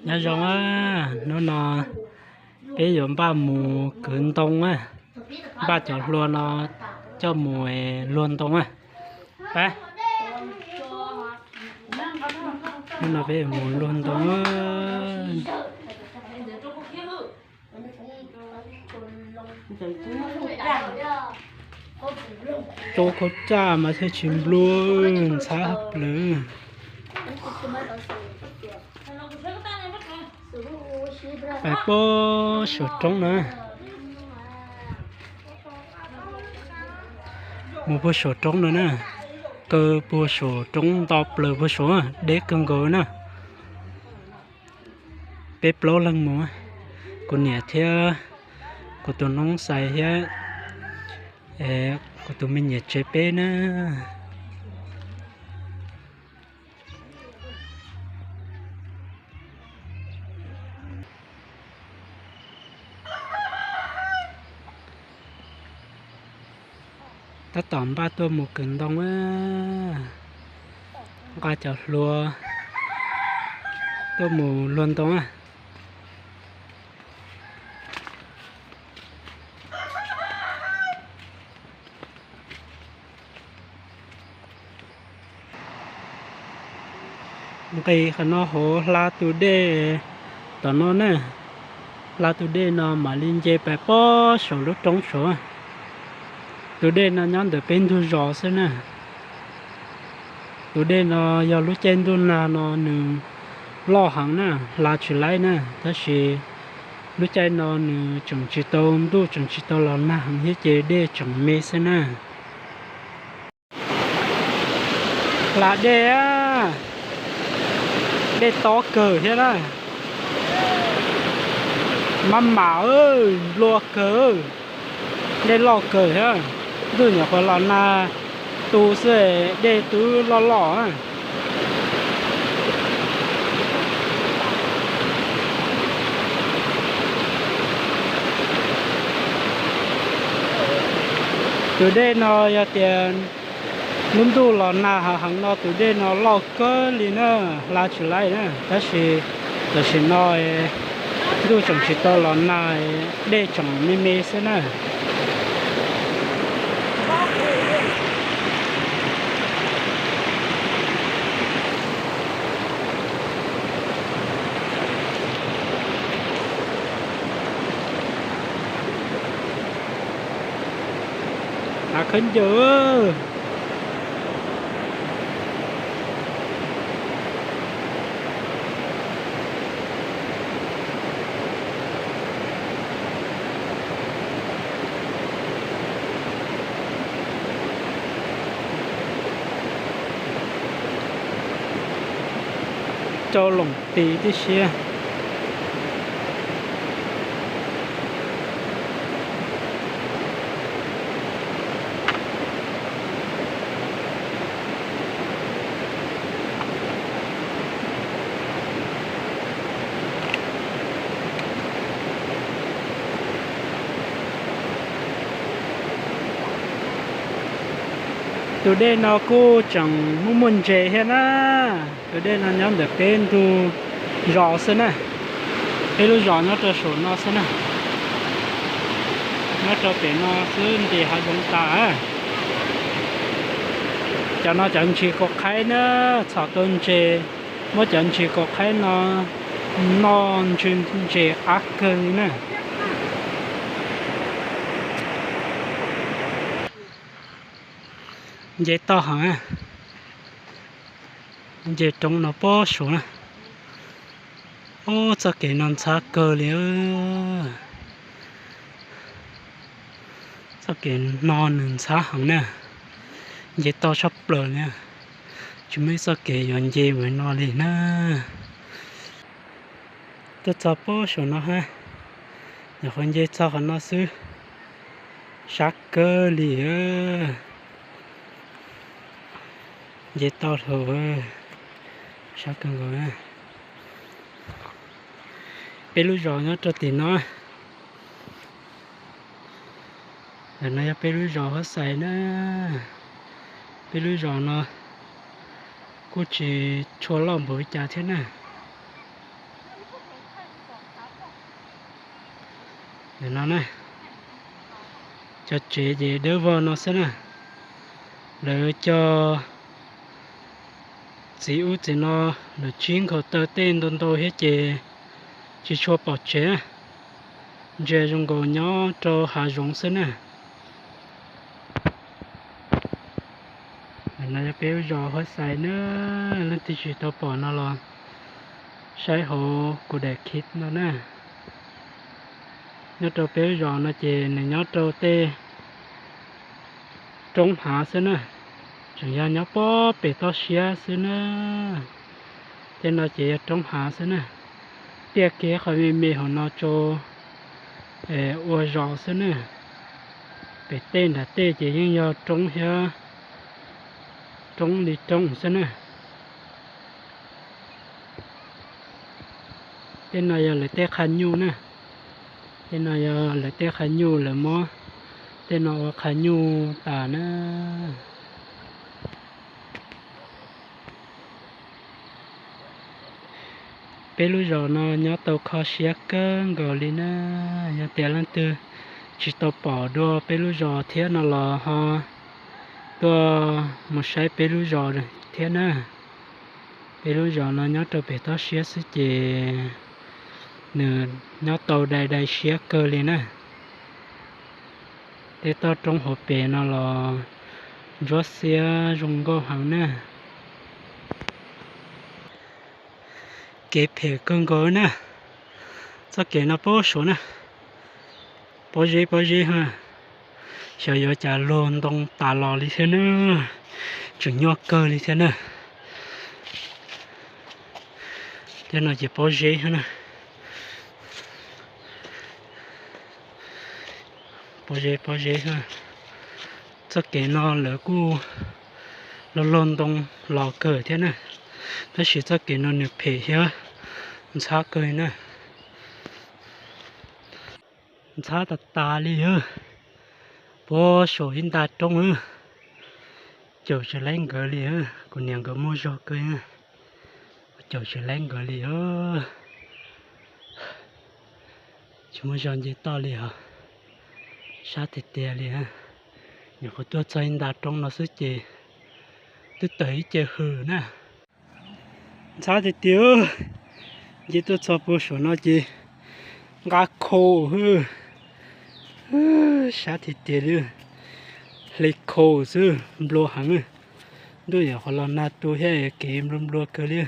Nyob zoo, hnub no peb yuav npaj mus kwv ntoo, npaj cov hlua no coj mus luag ntoo. Pab, hnub no peb yuav mus luag ntoo. Tso khaub caj mas thiaj tsis nplua, ntxhab hab plawv. Pais puag saum roob na. Mus puag saum roob no na. Kaw puag saum roob nto plaws puag saum, deb kawg nkaus na. Peb plaub leeg mus, kuv niam thiab kuv tus noob xais thiab kuv tus me niam tsev peb na. Tab tom npaj tuaj mus kwv ntoo, nqa cov hlua tuaj mus luag ntoo. Nqis qhov no hauv hla tus dej tom no na. Hla tus dej no mam li nce pais puag saum lub roob saud. Tus dej no nyob ntawm peb ntug zos xwb na. Tus dej no yog lub caij ntuj nag no nws loj heev na, hla tsis laib na, tab sis lub caij no nws tseem tsis tau, ntuj tseem tsis tau los nag heev thiab ces dej tseem me xwb na. Hla dej, dej tob kawg thiab na. Maj mam, nplua kawg, dej loj kawg thiab. Ntuj nyuam qhuav los nag tu xwb, dej twb loj loj. Tus dej no yog tias lub ntuj los nag heev no tus dej no loj kawg li na, hla tsis laib na, tab sis tam sim no ntuj tseem tsis tau los nag, dej tseem me me xwb na. Hnav khaub ncaws. Cau loom tis tib si. Tus dej no kuj tseem muaj muaj ntses thiab na. Tus dej no nyob ntawm peb ntug zos xwb na. Peb lub zos nyob rau saum no xwb na. Nyob rau pem no xwb nti hav zoov tas. Cov no cov ntsis kaus qhaib na, txhom tau ntses, muab cov ntsis kaus qhaib no noj ntses qab kawg li na. Nce toj heev, nce roob no puag saud na. Ub, txoj kev no ntxhab kawg li. Txoj kev no nws ntxhab heev na, nce toj tshaj plaws li. Tsis muaj ib txoj kev yuav nce mus no li na. Tuaj txog puag saum no hab, nyuam qhuav nce txog qhov no xwb, sab kawg li. Nce toj hlo, sab kawg nkaus. Peb lub zos nyob rau tim no. Ntawm no yog peb lub zos Huab Xais na. Peb lub zos no kuj tsis tshua loj npaum li cas thiab na. Ntawm no na, cov tsev ces dawb vog no xwb na. Lawv cog txiv ub txiv no, lawv tsib nkhaus taw tej ntau ntau thiab ces tsis tshua pom tsev. Ntsia zoo nkaus nyob rau hav zoov xwb na. Ntawm no yog peb lub zos Huab Xais na, leej twg tsis tau pom no los saib hauv kuv daim clip no na. Nyob rau peb lub zos no ces nws nyob rau tej roob hav xwb na, tseem yog nyob puag pem toj siab xwb na. Tej no ces yog roob hav xwb na, tiaj kiag qhov me me hauv no rau ua zos xwb na. Pem tej nram tej ces yeej yog roob thiab, roob li roob xwb na. Tej no yog lawv tej qha nyuj na, tej no yog lawv tej qha nyuj, lawv muab tej no ua qha nyuj tas na. Peb lub zos no nyob tau kho siab kawg nkaus li na. Yog tias leej twg tsis tau pom dua peb lub zos thiab no los ho tuaj mus saib peb lub zos thiab na. Peb lub zos no nyob rau pem toj siab xwb ces nws nyob tau dai dai siab kawg li na. Tej toj roob hauv pes no los ntsuab xiab zoo nkauj heev na. Kev phem kawg nkaus na. Txoj kev no puag suav na, pob zeb pob zeb ha. Xyov yuav cas luag ntoo tas los li thiab na, tseem nyuaj kawg li thiab na. Tej no ces pob zeb na, pob zeb pob zeb. Txoj kev no lawv kuj luag luag ntoo los kawg thiab na, tab sis txoj kev no nws phem thiab ntxhab kawg na. Ntxhab tas tas li, puag saum ib nta roob, caum tsis laib nkawd li. Kuv niam nkawd muaj zog kawg, caum tsis laib nkawd li. Tsis muaj zog nce toj li os, sab tiag tiag li. Nyuam qhuav tuaj txog ib nta roob no xwb ces twb tawm ib ce hws na. Ntxhab tiag tiag, nce tuaj txog puag saum no ces nqa khau hwb, sab tiag tiag li, hle khau xwb nplua heev. Ntuj yam qhuav los nag tu thiab kev nplua nplua kawg li.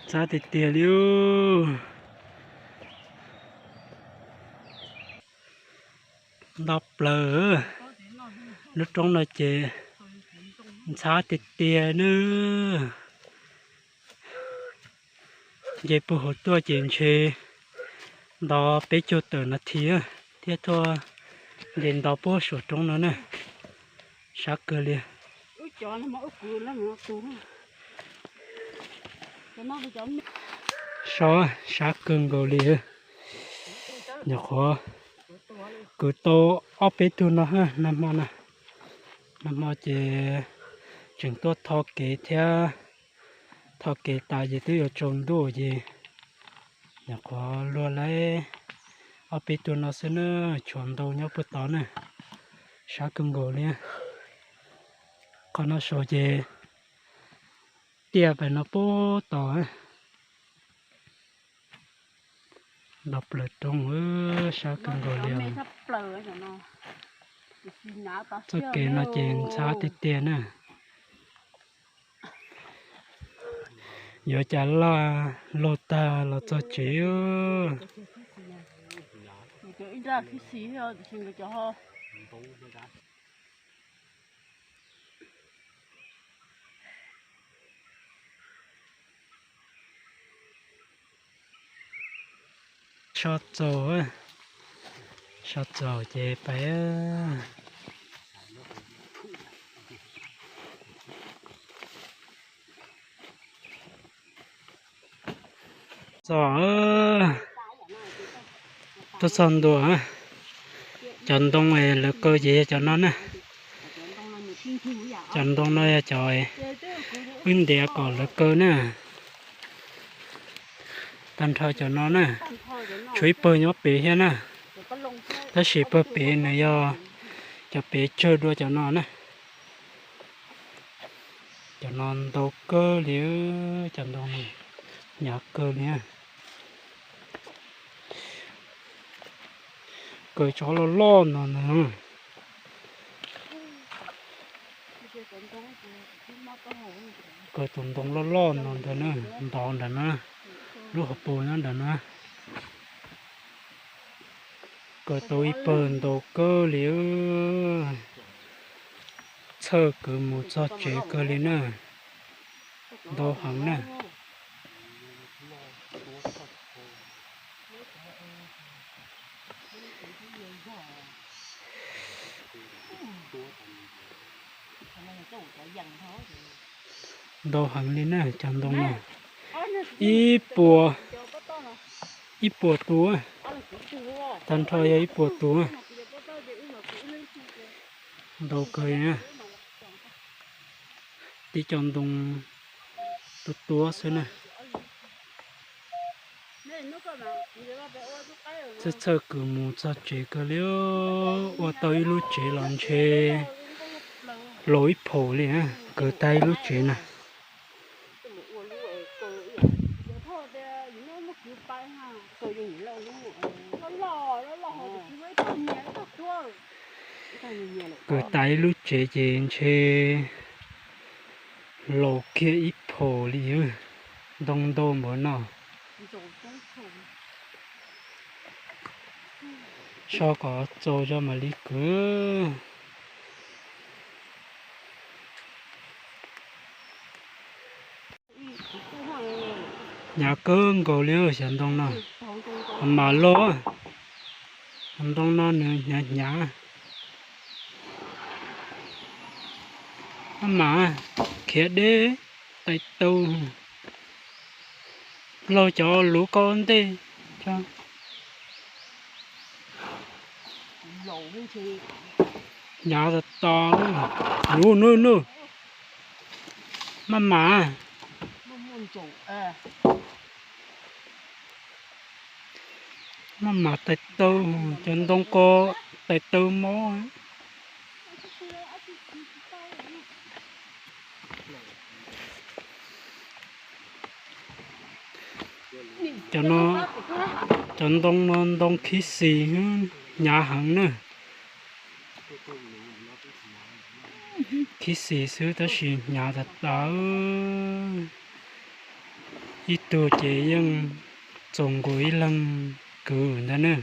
Ntxhab tiag tiag li. Nto plaws, lub roob no ces ntxhab tiag tiag nawb. Nce puag hauv tuaj ces ntshe nto peb caug tawm nas this thiab tuaj nce nto puag saum roob no na. Sab kawg li. Sab, sab kawg nkaus li. Nyuam qhuav kwv tau ob peb tug no nag hmo na. Nag hmo ces tseem tuaj tho kev thiab, tho kev tas ces twb yuav tsaus ntuj ces nyuam qhuav luag laib ob peb tug no xwb na, tshuav ntau nyob puag tod na. Sab kawg nkaus li. Qhov no saud ces tiaj pem no puag tod. Nto plaws roob, sab kawg nkaus li. Txoj kev no ces ntxhab tiag tiag na. Yuav cas laj laug tag los txog tsev. So txaus, so txaus ces pais. Txog, tuaj txog ntua. Cov ntoo lawv kaw ces yog cov no na. Cov ntoo no yog cov wb ntiav kom lawv kaw na. Tag nrho cov no na, tshuav ib pawg nyob pem thiab na, tab sis pawg pem nws yog cov pem tsawg dua cov no na. Cov no ntau kawg li, cov ntoo no hnyav kawg li. Kaw tsob loj loj no ntag. Kaw tus ntoo loj loj no ntag na, ntov nram no, lub hauv paus nyob nram no. Kaw tau ib pawg ntau kawg li, txhawj kwv mus txog tsev kawg li na, ntau heev na. Ntau heev li na cov ntoo no, ib puas, ib puas tus, tag nrho yog ib puas tus. Ntau kawg li na, tib co ntoo tuab tuab xwb na. Txhawj txhawj kwv mus txog tsev kawg li, ua tau ib lub tsev los ntshe laus ib phaum li, kwv tag ib lub tsev na. Kwv tas ib lub tsev ces ntshe laus kiag ib phaum li, ntoo ntau npaum no. So kom txaus zog mam li kwv. Hnyav kawg nkaus li xyov ntoo no. Mam los, ntoo no nws hnyav hnyav. Maj mam khiav deb tais taw. Laug cov luv koj ntej. Hnyav tas tas. Nub nub nub. Maj mam. Maj mam tais taw, cov ntoo ko tais taw mob. Cov no, cov ntoo no ntoo khib xis, hnyav heev na. Khib xis xwb tab sis hnyav tas tas. Ib tug ces yeej txaus nkaus ib leeg kwv ntag na.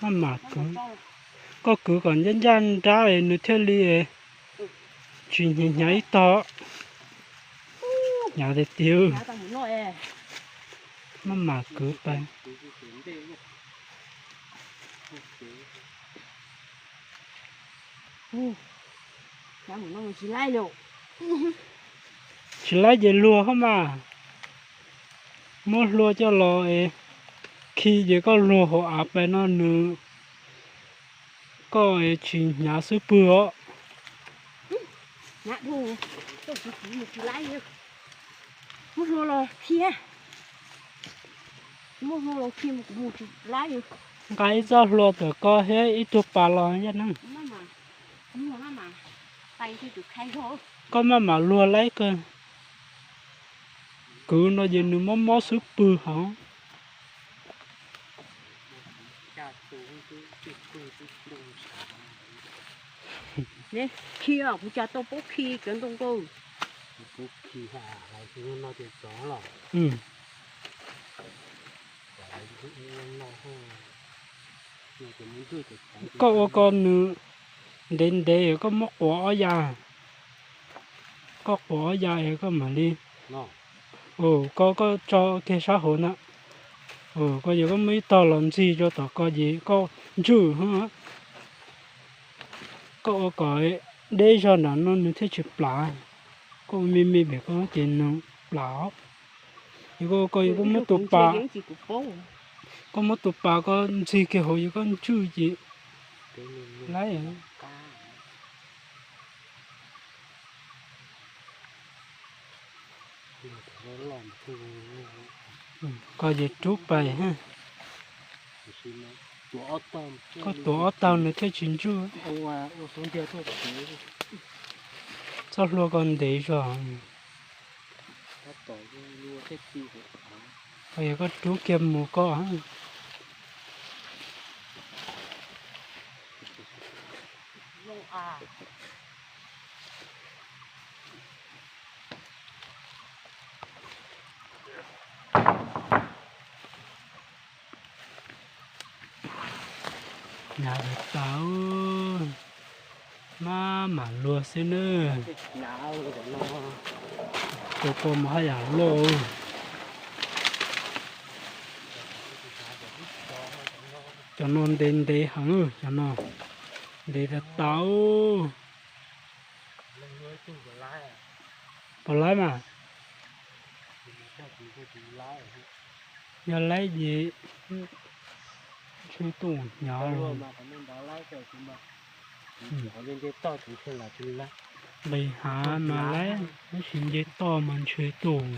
Maj mam kwv, koj kwv kom ncaj ncaj nrab nws thiaj li tsis hnyav hnyav ib tog. Hnyav tiag tiag. Maj mam kwv pais. Tsis laib ces luag hab mas. Muab hlua coj los es khi ces koj luag hauv av pais no nws, koj tsis hnyav xub pwg os. Nqa ib txoj hlua ntawm koj thiab ib tug pas los yaj neeg. Koj maj mam luag laib kawg. Kwv no ces nws mob mob xub pwg hov. Khi kuv cas tau paub khi cov ntoo nkauj. Koj ua ko nws ntev ntev, koj muab quav ob ya. Koj quav ob ya es koj mam li, koj, koj tso kiag sab hauv na. Koj yog koj muab ib tog los ntxig rau tom ko ces koj ntswj, koj ua kom deb zog nram no nws thiaj tsis plav. Koj ua me me pem ko ces nws plav. Yog koj, koj muab tus pas, koj muab tus pas koj ntxig kiag hauv, yog koj ntswj ces laib. Koj ces rub pais, koj tuav ob tog nws thiaj tsis ntswj. Txoj hlua koj ntev zog. Koj yog koj rub kiag mus koj. Nyav tau, maj mam luag xwb nawb. Tus ko mas haj yam loj. Cov no ntev ntev heev, cov no ntev tau tau. Puas laib mas? Yog laib ces ntshe tuaj hnyav. Nqis hav mas laib, tab sis nce toj mas ntshe tuaj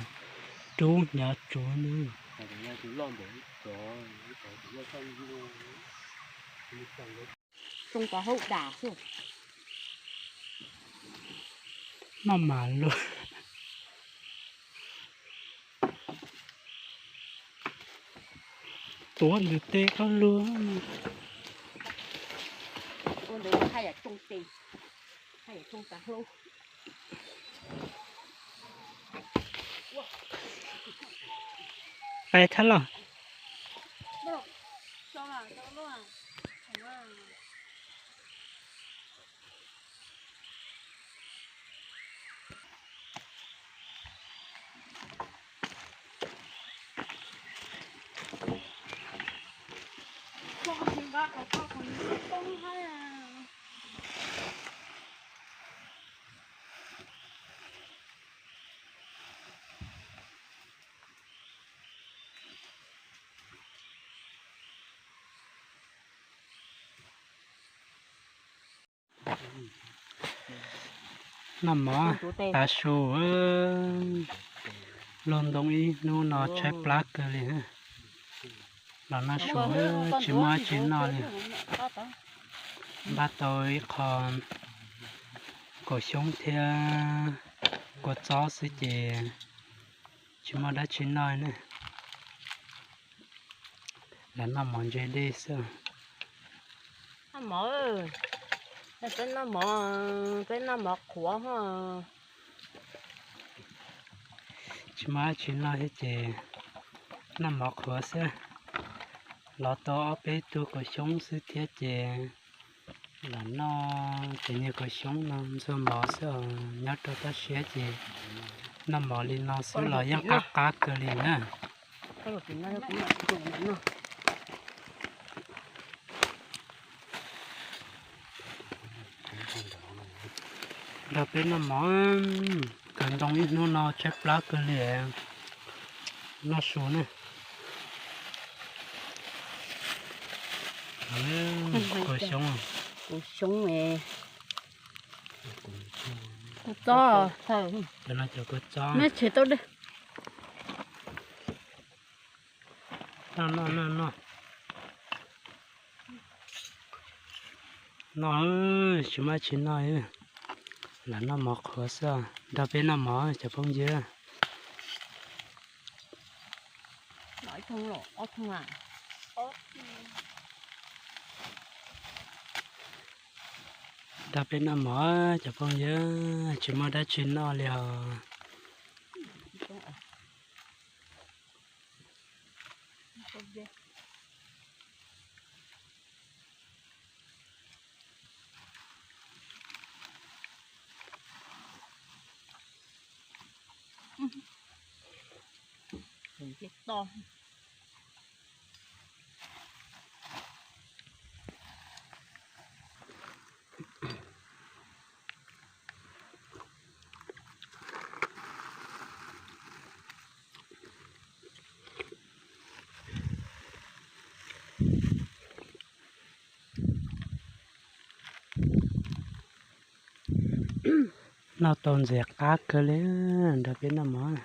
rub hnyav tsuav na. Maj mam luag. Tuav ntawm tes koj luag. Pais thab los. Noj mov tav su, luaj ntoo ib hnub no tshaib plab kawg li. Los noj su tsis muaj dab tsi noj li. Npaj tau ib qho kaus xyoob thiab kua txob xwb ces tsis muaj dab tsi noj ne. Lam noj mov ntse dej xwb. Noj mov, peb noj mov, peb noj mov qhuav. Tsis muaj dab tsi noj thiab ces noj mov qhuav xwb. Los tau ob peb tug kaus xyoob xwb thiab ces lam noj cov niag kaus xyoob no ntxuag mov xwb os. Nyob rau toj siab ces noj mov li no xwb los yeej qab qab kawg li na. Nrog peb noj mov, kaus ntoo ib hnub no tshaib plab kawg li. Noj su ne. Kaus xyoob, kaus xyoob, kua txob, cov no cov kua txob. Noj tshem tau dej. Noj noj noj noj. Noj, tsis muaj dab tsi noj, lam noj mov qhuav xwb. Nrog peb noj mov cov phooj ywg. Nrog peb noj mov cov phooj ywg, tsis muaj dab tsi noj li os. Noj tau ntxim qab kawg li, nrog peb noj mov.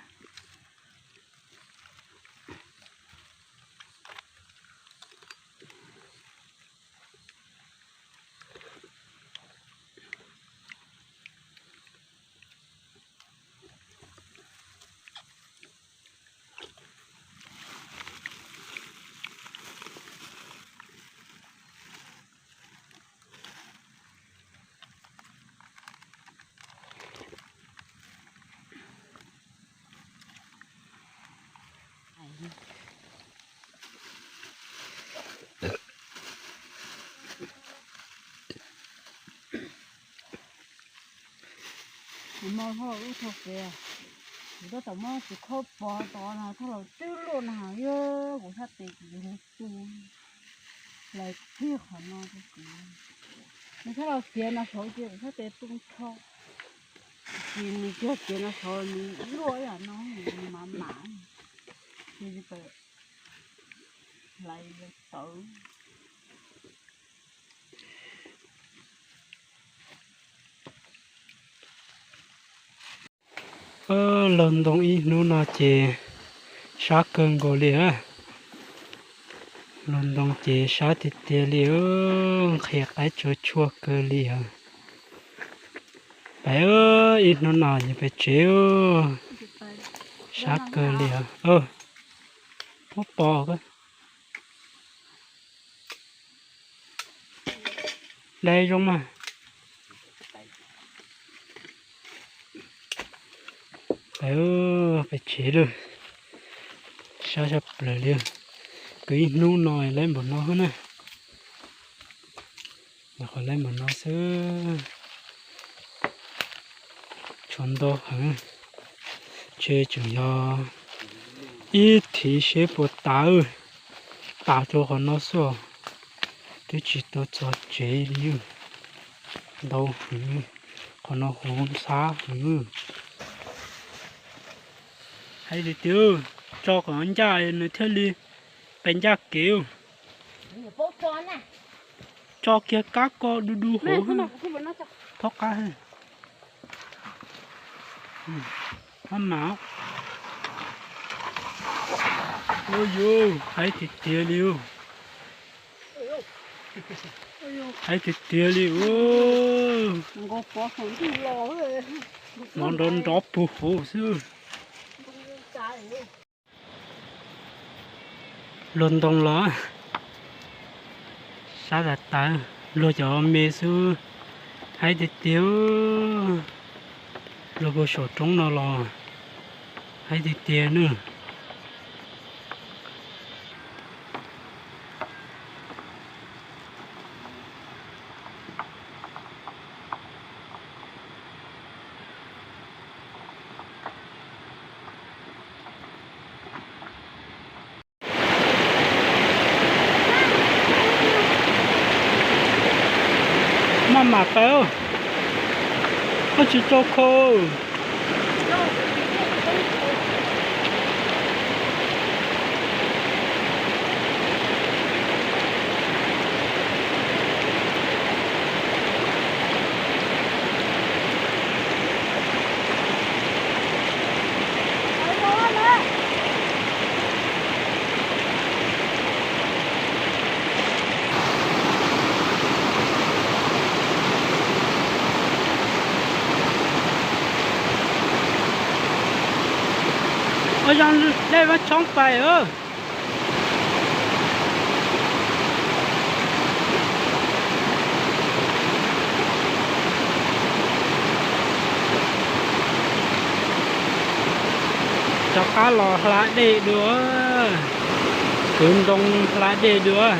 Kuv no thauj lub tog kev, kuv tab tom muab tus khaub pov tod no thauj los twb luaj no, yog kuv sab tes kuv yuav tu lawm kiag qhov no rau kuv. Nws thauj los kiag no saud ces kuv sab tes tu nrho, ces nws kiag kiag no saud nws luaj ib yam no, nws mam mam, ces tawm hlais tawv. Ua, luag ntoo ib hnub no ces sab kawg nkaus li. Luag ntoo ces sab tiag tiag li, nqhis qaib tsuag tsuag kawg li os. Pais, ib hnub no yus pais tsev, sab kawg li os. Muab pov, dai zoo mas. Pais, pais tsev lawm, sab sab plaws li. Kwv ib hnub no lawm npaum no na. Nyuam qhuav lawm npaum no xwb, tshuav ntau heev. Ntshe tseem yog ib thiv seb puas tas, tas rau qhov no xwb os. Twb tsis tau txog tsev li, ntau heev, qhov no huv ntxhab heev. Hais tias tso kom ncaj nws thiaj li pes ncaj kev. Tso kiag kab ko du du hauv, thob qab. Maj mam. Ua yus hais tiag tiag li. Hais tiag tiag li. Mov nrov nrov puag hauv xwb. Luag ntoo los sab tas tas, luag cov me xwb. Hais tiag tiag, luag puag saum roob no los hais tiag tiag nawb. Maj mam pais, koj tsis tso kho. Ua zoo dej vaj tshoob pais. Rov qab los hla dej dua, kwv ntoo hla dej dua.